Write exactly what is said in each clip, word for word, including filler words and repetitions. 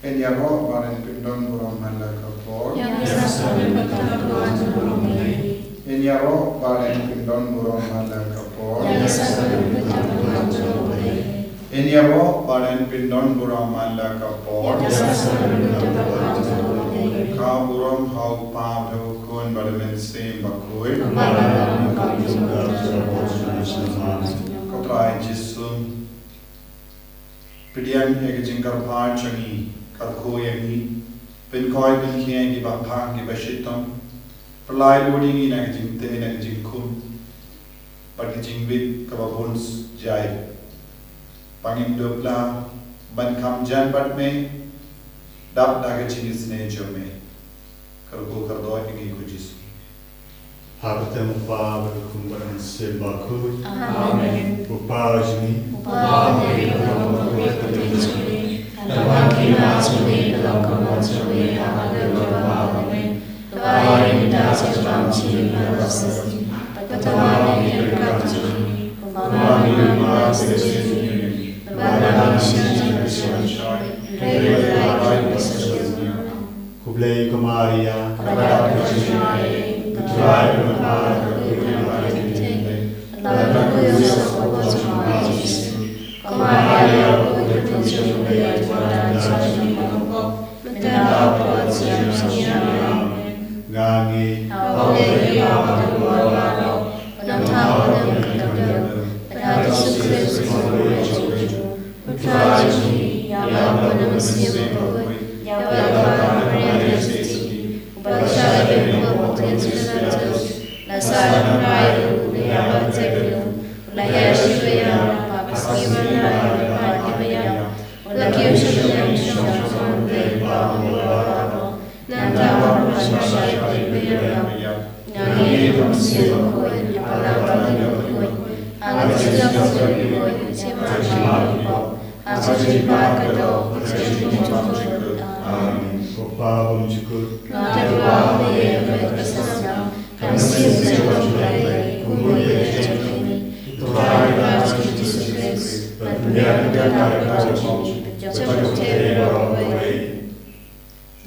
Yn ïaroh bad yn pyndon burom man la ka por. Ïa nga sa ka dei ka por jong u Blei. Yn ïaroh bad yn pyndon burom man la ka por. Ïa nga sa ka dei ka por jong u Blei. Yn ïaroh bad yn pyndon burom man la ka por. Ïa nga sa ka dei ka por jong u Blei. Ka burom ha u Kpa bad u Khun bad u Mynsiem Bakhuid. Kumba la long, kumba la long, kumba la long. Ko Trai Jisu, pdiang ïa ka jingkyrpad jong ngi, kyrkhu ïa ngi, pynkhiah pynkhiah ïa ngi ba phang, ïa ngi ba shitom, pynlait lut ïa ngi na ka jingteh, na ka jingkhun bad ka jingwit kaba bun jait, ba ngin dup lah ban kham jan bad me, dap da ka jingisynei jong me. Kyrkhu kyrdoh ïa ngi ko Jisu. Ha ka kyrteng u Kpa bad u Khun bad u Mynsiem Bakhuid. Amen. U Kpa jong ngi. U Kpa jong ngi, u Kpa jong ngi, u Kpa jong ngi. Ka la ki ma jong ngi, ka la ki ma jong ngi, ha ka kyrteng u Kpa jong ngi. Ka la ki ma jong ngi, ka la ki ma jong ngi, ka la ki ma jong ngi. Ka la ki ma jong ngi, ka la ki ma jong ngi. Ka la ki ma jong ngi, ka la ki ma jong ngi. Ka la ki ma jong ngi, ka la ki ma jong ngi. Khublei ko Maria. Khublei ko Maria. Ko Trai u don bad ka kyrkhu ka jong ngi. Ko Maria, ko Nga ngi. U Trai jong ngi, ïa pynlong ïa ka mynsiem bakhuid, ïa pynlong ïa ka mynsiem bakhuid, uba la shah ïa ka mynsiem bakhuid, la sah ïa ka mynsiem bakhuid, la ïa shim ïa ka mynsiem bakhuid, la kiew shaphrang ïa ka mynsiem bakhuid, Nangta ba ngan shah ïa ka mynsiem bakhuid, ngan ïa ka mynsiem bakhuid, ïa ka mynsiem bakhuid, ha ka jingïaroh bakhuid, ha ka jingïaroh bakhuid, ha ka jingïaroh bakhuid. Amen. Ko Pa bymjukut, nga tyrwa ha me ïa ka met ka snam, ka mynsiem ka jong U Blei, kumba ïa ka jong U Trai U Jisu Khrist, bad pynbiang ka jong U Trai, jong U Trai baroh kawei.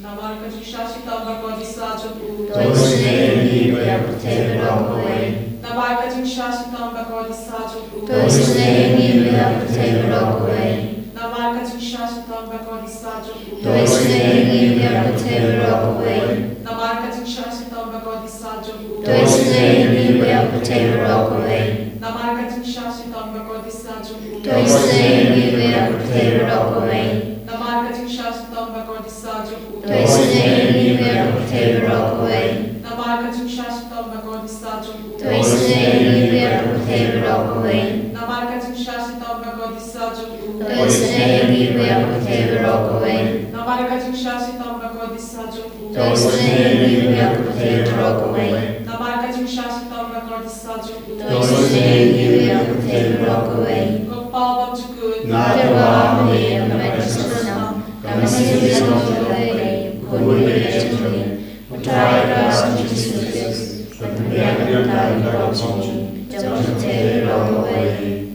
Namar ka jingshah shitom bakordit sah jong u, to isynei ïa ngi ïa ka pyrthei baroh kawei. Namar ka jingshah shitom bakordit sah jong u, to isynei ïa ngi ïa ka pyrthei baroh kawei. Namar ka jingshah shitom bakordit sah jong u, to isynei ïa ngi ïa ka pyrthei baroh kawei. Namar ka jingshah shitom bakordit sah jong u, to isynei ïa ngi ïa ka pyrthei baroh kawei. Namar ka jingshah shitom bakordit sah jong u, to isynei ïa ngi ïa ka pyrthei baroh kawei. Namar ka jingshah shitom bakordit sah jong u, to isynei ïa ngi ïa ka pyrthei baroh kawei. Namar ka jingshah shitom bakordit sah jong u, to isynei ïa ngi ïa ka pyrthei baroh kawei. Namar ka jingshah shitom bakordit sah jong u, to isynei ïa ngi ïa ka pyrthei baroh kawei. Namar ka jingshah shitom bakordit sah jong u, to isynei ïa ngi ïa ka pyrthei baroh kawei. Namar ka jingshah shitom bakordit sah jong u, to isynei ïa ngi ïa ka pyrthei baroh kawei. Ko Pa bymjukut, nga tyrwa ha me ïa ka met ka snam, ka mynsiem ka jong U Blei, U Khun bad U Blei jong ngi, U Trai U Jisu Khrist, bad pynbiang ka jong U Trai baroh kawei.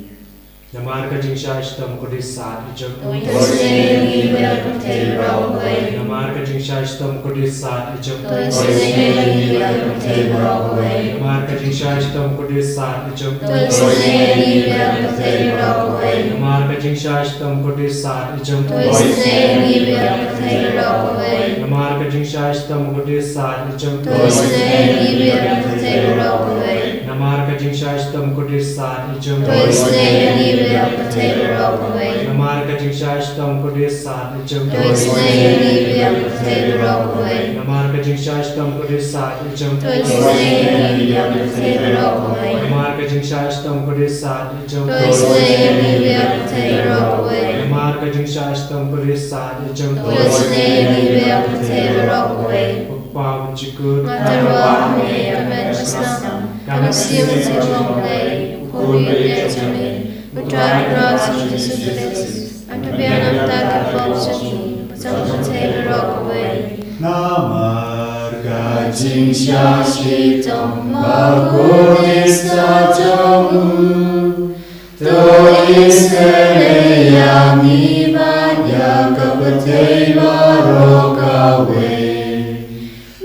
Namar ka jingshah shitom kordit sah jong u, to isynei ïa ngi ïa ka pyrthei baroh kawei. Namar ka jingshah shitom kordit sah jong u, to isynei ïa ngi ïa ka pyrthei baroh kawei. Namar ka jingshah shitom kordit sah jong u, to isynei ïa ngi ïa ka pyrthei baroh kawei. Namar ka jingshah shitom kordit sah jong u, to isynei ïa ngi ïa ka pyrthei baroh kawei. Namar ka jingshah shitom kordit sah jong u, to isynei ïa ngi ïa ka pyrthei baroh kawei. Namar ka jingshah shitom kordit sah jong u, to isynei ïa ngi ïa ka pyrthei baroh kawei. Namar ka jingshah shitom kordit sah jong u, to isynei ïa ngi ïa ka pyrthei baroh kawei. Namar ka jingshah shitom kordit sah jong u, to isynei ïa ngi ïa ka pyrthei baroh kawei. Namar ka jingshah shitom kordit sah jong u, to isynei ïa ngi ïa ka pyrthei baroh kawei. Namar ka jingshah shitom kordit sah jong u, to isynei ïa ngi ïa ka pyrthei baroh kawei. Ko Pa bymjukut, nga tyrwa ha me ïa ka met ka snam, ka mynsiem ka jong U Blei, U Khun bad U Blei jong ngi, U Trai U Jisu Khrist, ban pynbiang na ka bynta ka pop jong ngi, jong ka pyrthei baroh kawei. Namar ka jingshah shitom bakordit sah jong u, to isynei ïa ngi ban ïa ka pyrthei baroh kawei.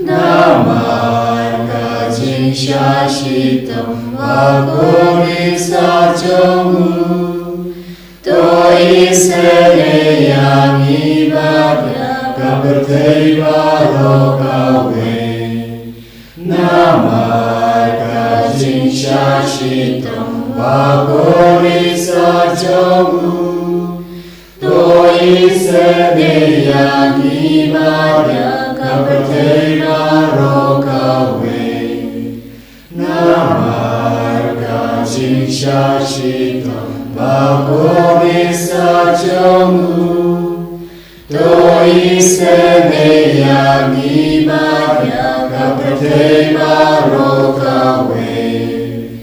Namar ka jingshah shitom ba kordit sah jong u, to isynei ïa ngi bad ïa ka pyrthei baroh kawei. Namar ka jingshah shitom ba kordit sah jong u, to isynei ïa ngi bad ïa ka pyrthei baroh kawei. Namar ka jingshah shitom ba kordit sah jong u, to isynei ïa ngi bad ïa ka pyrthei baroh kawei.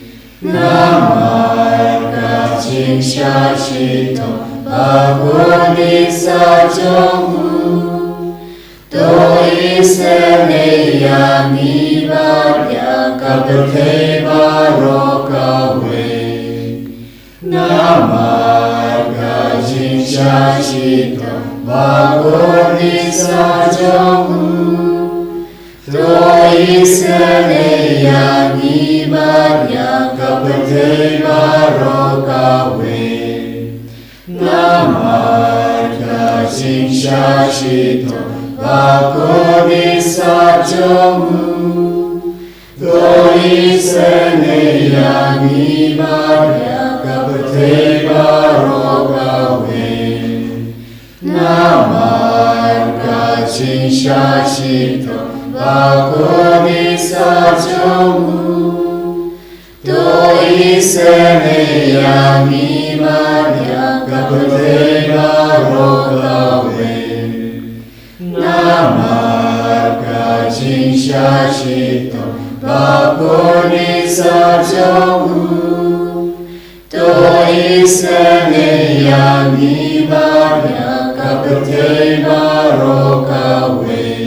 Namar ka jingshah shitom ba kordit sah jong u, to isynei ïa ngi bad ïa ka pyrthei baroh kawei. Namar ka jingshah shitom ba kordit sah jong u, to isynei ïa ngi bad ïa ka pyrthei baroh kawei. Namar ka jingshah shitom ba kordit sah jong u, to isynei ïa ngi bad ïa ka pyrthei baroh kawei. Namar ka jingshah shitom ba kordit sah jong u, to isynei ïa ngi bad ïa ka pyrthei baroh kawei. Namar ka jingshah shitom ba kordit sah jong u, to isynei ïa ngi bad ïa ka pyrthei baroh kawei.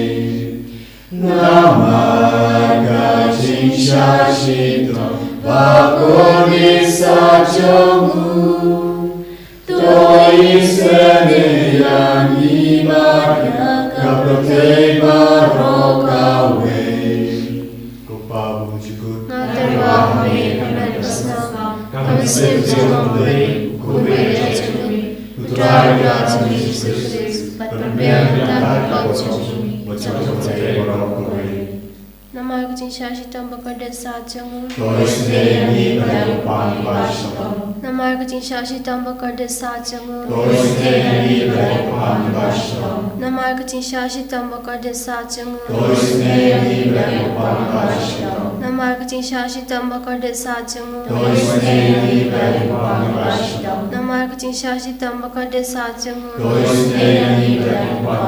Namar ka jingshah shitom ba kordit sah jong u, to isynei ïa ngi bad ïa ka pyrthei baroh kawei. Ko Pa bymjukut, nga tyrwa ha me ban ïaid basnam, ka mynsiem jong U Blei, U Kynrad jong ngi, U Trai Kynrad jong ngi Jisu Khrist, bad ban biang na ka bynta ka jong ngi, bad jong ka pyrthei baroh kawei. Namar ka jingshah shitom ba kordit sah jong u, to isynei ïa ngi bad ïa ka pang kaba shitom. Namar ka jingshah shitom ba kordit sah jong u, to isynei ïa ngi bad ïa ka pang kaba shitom. Namar ka jingshah shitom ba kordit sah jong u, to isynei ïa ngi bad ïa ka pang kaba shitom. Namar ka jingshah shitom ba kordit sah jong u, to isynei ïa ngi bad ïa ka pang kaba shitom. Namar ka jingshah shitom ba kordit sah jong u, to isynei ïa ngi bad ïa ka pang kaba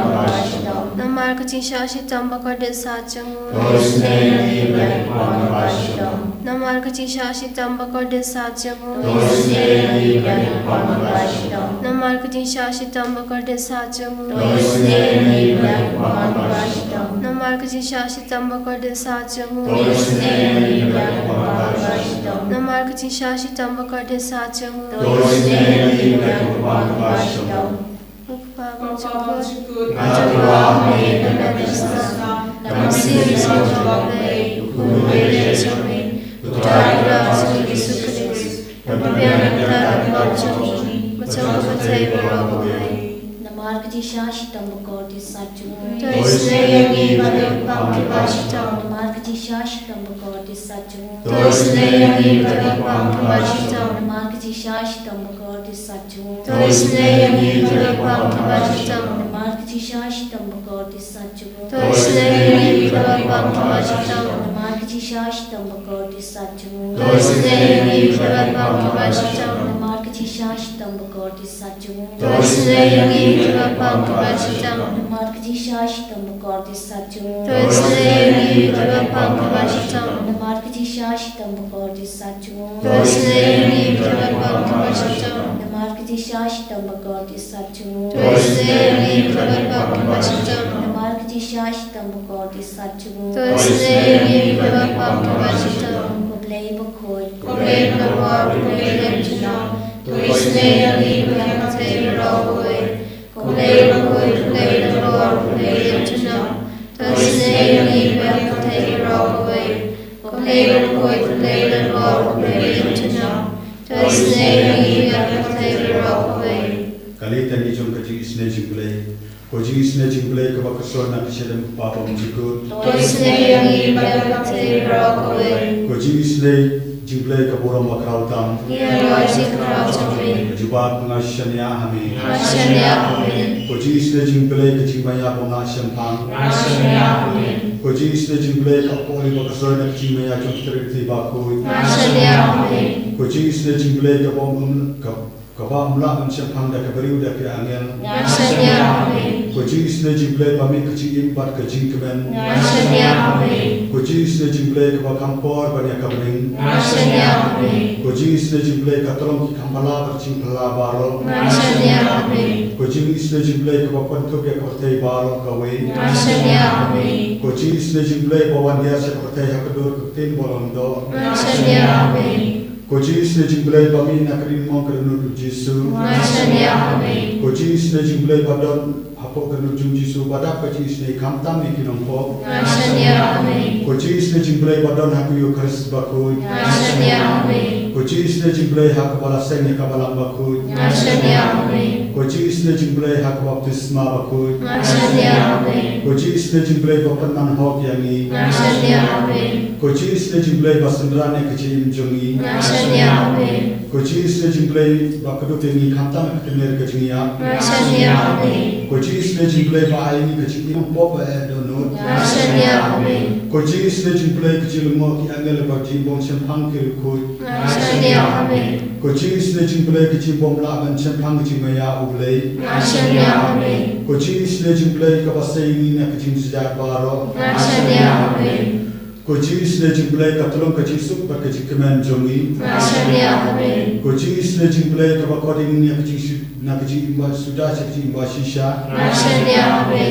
shitom. Namar ka jingshah shitom ba kordit sah jong u, to isynei ïa ngi bad ïa ka pang kaba shitom. Namar ka jingshah shitom ba kordit sah jong u, to isynei ïa ngi bad ïa ka pang kaba shitom. Namar ka jingshah shitom ba kordit sah jong u, to isynei ïa ngi bad ïa ka pang kaba shitom. Namar ka jingshah shitom ba kordit sah jong u, to isynei ïa ngi bad ïa ka pang kaba shitom. Namar ka jingshah shitom ba kordit sah jong u, to isynei ïa ngi bad ïa ka pang kaba shitom. Ko Pa bymjukut, nga tyrwa ha me ban ïaid basnam, ka mynsiem jong U Blei, U Kynrad jong ngi, U Trai Kynrad jong ngi Jisu Khrist, ban biang na ka bynta ka jong ngi, bad jong ka pyrthei baroh kawei. Namar ka jingshah shitom ba kordit sah jong u, to isynei ïa ngi bad ïa ka pang kaba shitom. Namar ka jingshah shitom ba kordit sah jong u, to isynei ïa ngi bad ïa ka pang kaba shitom. Namar ka jingshah shitom ba kordit sah jong u, to isynei ïa ngi bad ïa ka pang kaba shitom. Namar ka jingshah shitom ba kordit sah jong u, to isynei ïa ngi bad ïa ka pang kaba shitom. Namar ka jingshah shitom ba kordit sah jong u, to isynei ïa ngi bad ïa ka pang kaba shitom. Namar ka jingshah shitom ba kordit sah jong u, to isynei ïa ngi bad ïa ka pang kaba shitom. Namar ka jingshah shitom ba kordit sah jong u, to isynei ïa ngi bad ïa ka pang kaba shitom. Namar ka jingshah shitom ba kordit sah jong u, to isynei ïa ngi bad ïa ka pang kaba shitom. Namar ka jingshah shitom ba kordit sah jong u, to isynei ïa ngi bad ïa ka pang kaba shitom. Namar ka jingshah shitom ba kordit sah jong u, to isynei ïa ngi bad ïa ka pang kaba shitom. Ko Blei bakhuid, ko Blei ba don bor, ko Blei ba don junom, to isynei ïa ngi bad ïa ka pyrthei baroh kawei. Ko Blei bakhuid, Blei donbor, Blei jynjar. To isynei ïa ngi bad ka pyrthei baroh kawei. Ko Blei bakhuid, Blei donbor, Blei jynjar. To isynei ïa ngi bad ka pyrthei baroh kawei. Ka leit tang jong ka jingisynei jong U Blei. Ko jingisynei jong U Blei kaba kyrshong na ka shnong U Kpa Bymjukut. To isynei ïa ngi bad ka pyrthei baroh kawei. Ko jingisynei jong U Blei ka burom bakhraw tam. Ïa la ka jingkhraw jong me. Jubab, nga shaniah ha me. Nga shaniah ha me. Ko jingisynei jong U Blei ka jingmaïa bym lah shemphang. Nga shaniah ha me. Ko jingisynei jong U Blei ka poli ba kyrshong na ka jingmaïa jong U Trai Trai bakhuid. Nga shaniah ha me. Ko jingisynei jong U Blei kaba ym ka Kaba ym lah ban shemphang da ka briew da ki angel. Nga shaniah ha me. Ko jingisynei jong U Blei ba mih ka jingim bad ka jingkmen. Nga shaniah ha me. Ko jingisynei jong U Blei kaba kham por ban ïa ka bneng. Nga shaniah ha me. Ko jingisynei jong U Blei ka tyllong ki kham pala bad jingpala baroh. Nga shaniah ha me. Ko jingisynei jong U Blei kaba kynthup ïa ka pyrthei baroh kawei. Nga shaniah ha me. Ko jingisynei jong U Blei ba wan diar sha ka pyrthei ha ka dur ka ktien ba long doh. Nga shaniah ha me. Ko jingisynei jong U Blei ba mih na ka ri mong ka dohnud U Jisu. Nga shaniah ha me. Ko jingisynei jong U Blei ba don hapoh ka dohnud jong U Jisu ba dap ka jingisynei khamtam ïa ki nongpop. Nga shaniah ha me. Ko jingisynei jong U Blei ba don ha ka Eukharist bakhuid. Nga shaniah ha me. Ko jingisynei jong U Blei ha kaba la seng ïa ka Balang bakhuid. Nga shaniah ha me. Ko jingisynei jong U Blei ha ka baptisma bakhuid. Nga shaniah ha me. Ko jingisynei jong U Blei ba pynman hok ïa ngi. Nga shaniah ha me. Ko jingisynei jong U Blei ba synran ïa ka jingim jong ngi. Nga shaniah ha me. Ko jingisynei jong U Blei ba kdup ïa ngi khamtam ha ka tynrai ka jingïap. Nga shaniah ha me. Ko jingisynei jong U Blei ba ai ïa ngi ka jingim pop ba eh dohnud. Nga shaniah ha me. Ko jingisynei jong U Blei ka jinglyngngoh ki angel bad ka jingbym shemphang ki riewkhuid. Nga shaniah ha me. Ko jingisynei jong U Blei ka jingbym lah ban shemphang ka jingmaïa U Blei. Nga shaniah ha me. Ko jingisynei jong U Blei kaba sei ïa ngi na ka jingjynjar baroh. Nga shaniah ha me. Ko jingisynei jong U Blei ka tyllong ka jingsuk bad ka jingkmen jong ngi. Nga shaniah ha me. Ko jingisynei jong U Blei kaba khot ïa ngi na ka jingsu-, na ka jingim ba suda sha ka jingim ba shisha. Nga shaniah ha me.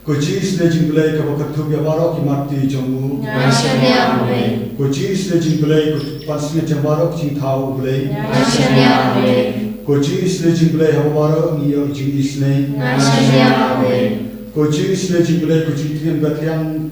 Ko jingisynei jong U Blei kaba kynthup ïa baroh ki mat ti jong u. Nga shaniah ha me. Ko jingisynei jong U Blei ko pansngiat jong baroh ki jingthaw U Blei. Nga shaniah ha me. Ko jingisynei jong U Blei haba baroh ngi ïoh jingisynei. Nga shaniah ha me. Ko jingisynei jong U Blei ko jingtngen ba thiang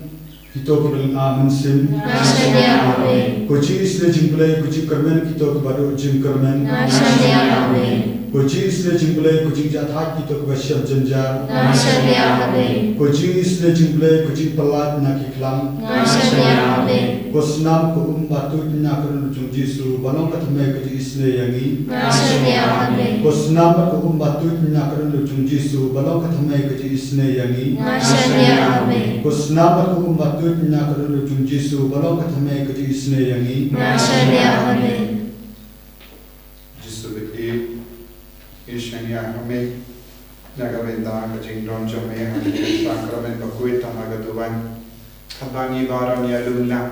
kito kiba lynga mynsiem. Nga shaniah ha me. Ko jingisynei jong U Blei ko jingkyrmen kito kiba duh jingkyrmen. Nga shaniah ha me. Ko jingisynei jong U Blei ko jingjahthait kito kiba shem jynjar. Nga shaniah ha me. Ko jingisynei jong U Blei ko jingpyllait na ki khlam. Nga shaniah ha me. Ko snam ko um ba tuid na ka dohnud jong U Jisu ba long ka thymmai ka jingisynei ïa ngi. Nga shaniah ha me. Ko snam ko um ba tuid na ka dohnud jong U Jisu ba long ka thymmai ka jingisynei ïa ngi. Nga shaniah ha me. Ko snam ko um ba tuid na ka dohnud jong U Jisu ba long ka thymmai ka jingisynei ïa ngi. Nga shaniah ha me. Jisu bad i, i shaniah ha me. Na ka bynta ka jingdon jong me ha ka sakramen bakhuid tang ha ka duwan. Katba ngi baroh ngi ïalum lang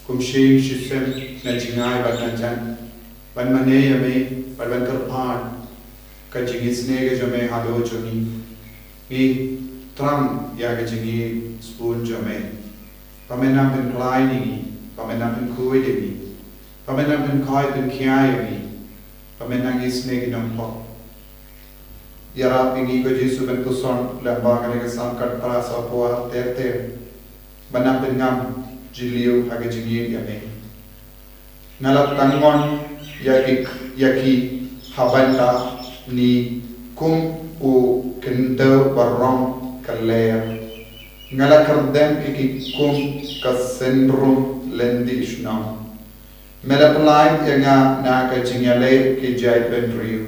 kum shi ïing shi sem, na jingai bad na jan, ban mane ïa me bad ban kyrpad ka jingisynei ka jong me halor jong ngi. Ngi thrang ïa ka jingïeit sbun jong me. Ba men nang pynkhlaiñ ïa ngi, ba men nang pynkhuid ïa ngi, ba men nang pynkhuid pynkhiah ïa ngi, ba men nang isynei ki nongpop. Ïarap ïa ngi ko Jisu ban puson lyngba kane ka Psalm khatphra, sawphew ar ter ter. Ba nang pynngam jylliew ha ka jingïeit ïa me. Nga la tang mon ïa ki, ïa ki ha bynta ni kum u kyndew ba rong ka lyer. Nga la kyrdem ïa ki kum ka synrum lynti shnong. Me la pyllait ïa nga na ka jingïaleh ki jaitbynriew.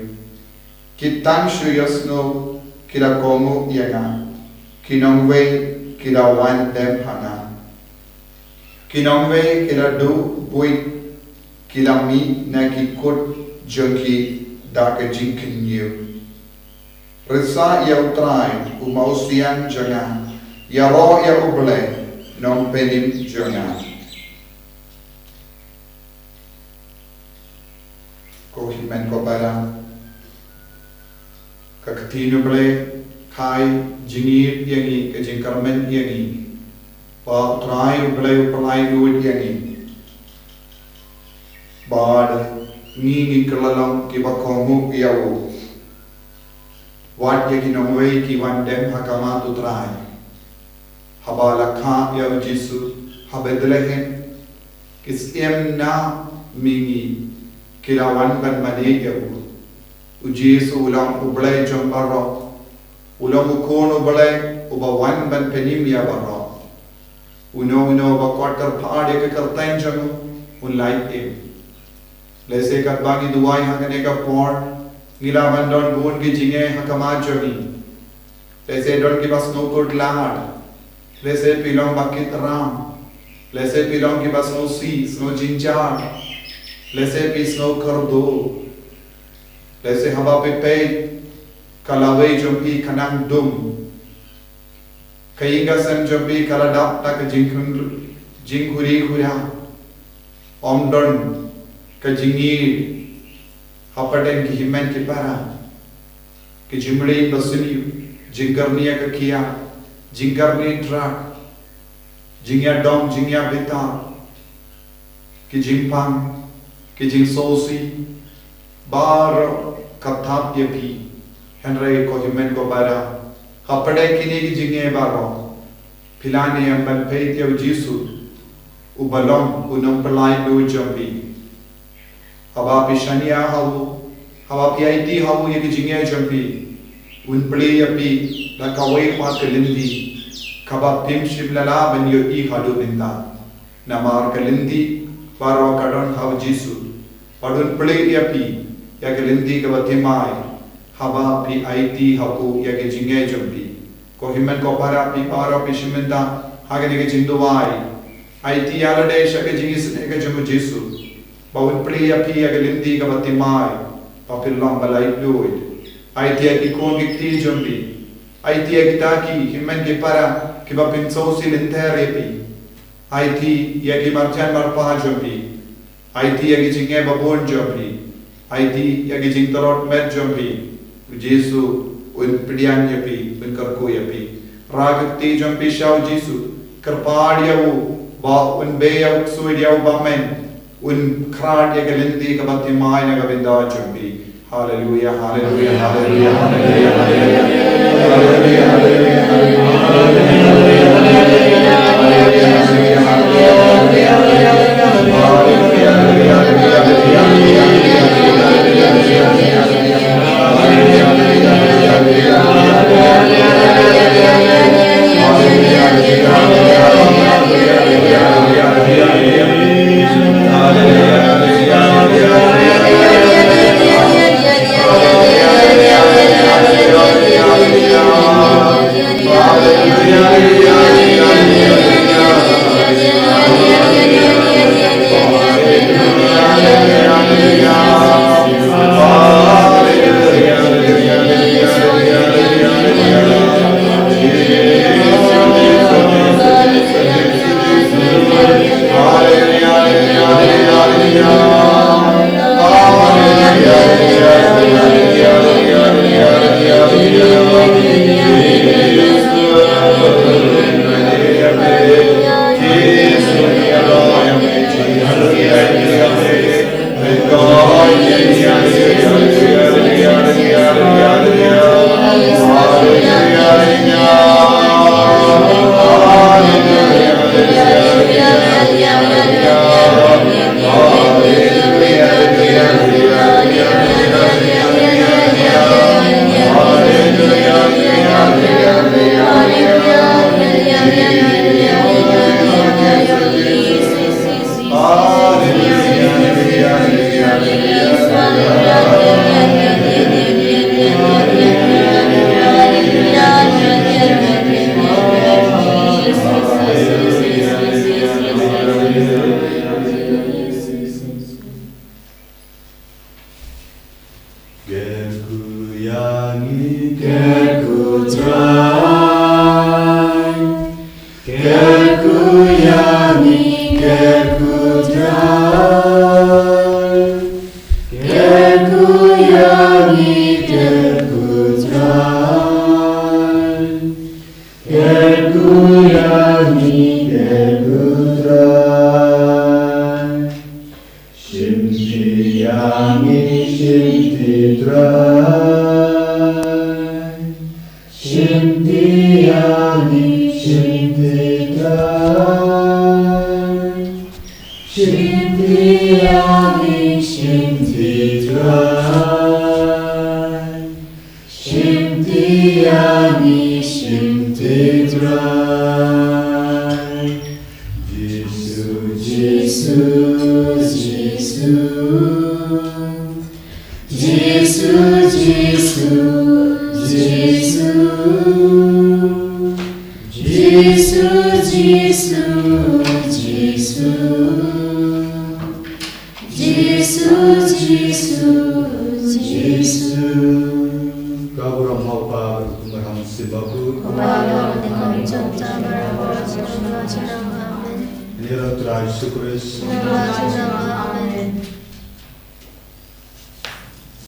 Ki tang shu ïohsngew ki la kohnguh ïa nga. Ki nongwei ki la wan dem ha nga. Ki nongwei ki la duh buit, ki la mih na ki kut jong ki da ka jingkynñiew. Risa ïa U Trai, u Mawsiang jong nga, ïaroh ïa U Blei, Nongpynim jong nga. Ko hynmen ko para, ka ktien U Blei ka ai jingïeit ïa ngi, ka jingkyrmen ïa ngi, ba U Trai U Blei u pyllait luid ïa ngi, bad ngi ngi kylla long kiba kohnguh ïa u. Wat ïa ki nongwei ki wan dem ha khmat u Trai. Haba la kha ïa u Jisu ha Bethlehem, ki syiem na mihngi ki la wan ban mane ïa u. U Jisu u long u Blei jong baroh, u long u Khun u Blei uba wan ban pynim ïa baroh. Uno uno uba kot kyrpad ïa ka kyrteng jong u, un lait im. Lehse katba ngi duwai ha kane ka por, ngi lah ban don bun ki jingeh ha khmat jong ngi. Lehse don kiba sngew kut lad. Lehse phi long ba kit ram. Lehse phi long kiba sngew sih, sngew jynjar. Lehse phi sngew kyrduh. Lehse haba phi peit, ka lawei jong phi ka nang dum. Ka ïing ka sem jong phi ka la dap da ka jingkhun-, jingkhuri khura. Ym don ka jingïeit hapdeng ki hynmen ki para. Ki jingmlien basniew, jingkyrni ïa ka kiad, jingkyrni drug, jingïadong, jingïabitar, ki jingpang, ki jingsngewsih, baroh ka thap ïa phi. Hynrei ko hynmen ko para, hapdeng kine ki jingeh baroh, phi la ne em ban peit ïa u Jisu, uba long u nongpynlait luid jong phi. Haba phi shaniah ha u, haba phi aiti ha u ïa ki jingeh jong phi, un plie ïa phi da kawei pat ka lynti kaba phim shym la lah ban ïohi haduh mynta. Namar ka lynti baroh ka don ha u Jisu, bad un plie ïa phi ïa ka lynti kaba thymmai haba phi aiti ha u ïa ki jingeh jong phi. Ko hynmen ko para, phi baroh phi shim bynta ha kane ka jingduwai. Aiti ïa lade sha ka jingisynei ka jong u Jisu, ba un plie ïa phi ïa ka lynti kaba thymmai, ba phin long ba laitluid. Aiti ïa ki khun ki kti jong phi. Aiti ïa kita ki hynmen ki para kiba pynsngewsih lynter ïa phi. Aiti ïa ki marjan marpa jong phi. Aiti ïa ki jingeh babun jong phi. Aiti ïa ki jingtlot met jong phi. U Jisu un pdiang ïa phi, un kyrkhu ïa phi. Rah ka kti jong phi sha u Jisu, kyrpad ïa u ba un beh ïa u ksuid ïa u bymman, un khrad ïa ka lynti kaba thymmai na ka bynta jong phi. Haleluia, haleluia, haleluia, haleluia, haleluia. Kyrkhu ïa ngi, kyrkhu Trai. Kyrkhu ïa ngi, kyrkhu Trai. Kyrkhu ïa ngi, kyrkhu Trai. Kyrkhu ïa ngi, kyrkhu Trai. Shim ti ïa ngi, shim ti Trai. ïa ngi shim ti Trai. Shim ti ïa ngi shim ti Trai. Jisu, Jisu, Jisu. Jisu, Jisu, Jisu. Jisu, Jisu, Jisu. Jisu, Jisu, Jisu. Ka burom ha u Kpa bad ha u Khun bad ha u Mynsiem Bakhuid. Kumba la dei ha u junom, marwei bad ha u junom. Amen. Ïa u Trai Jisu Khrist. Amen.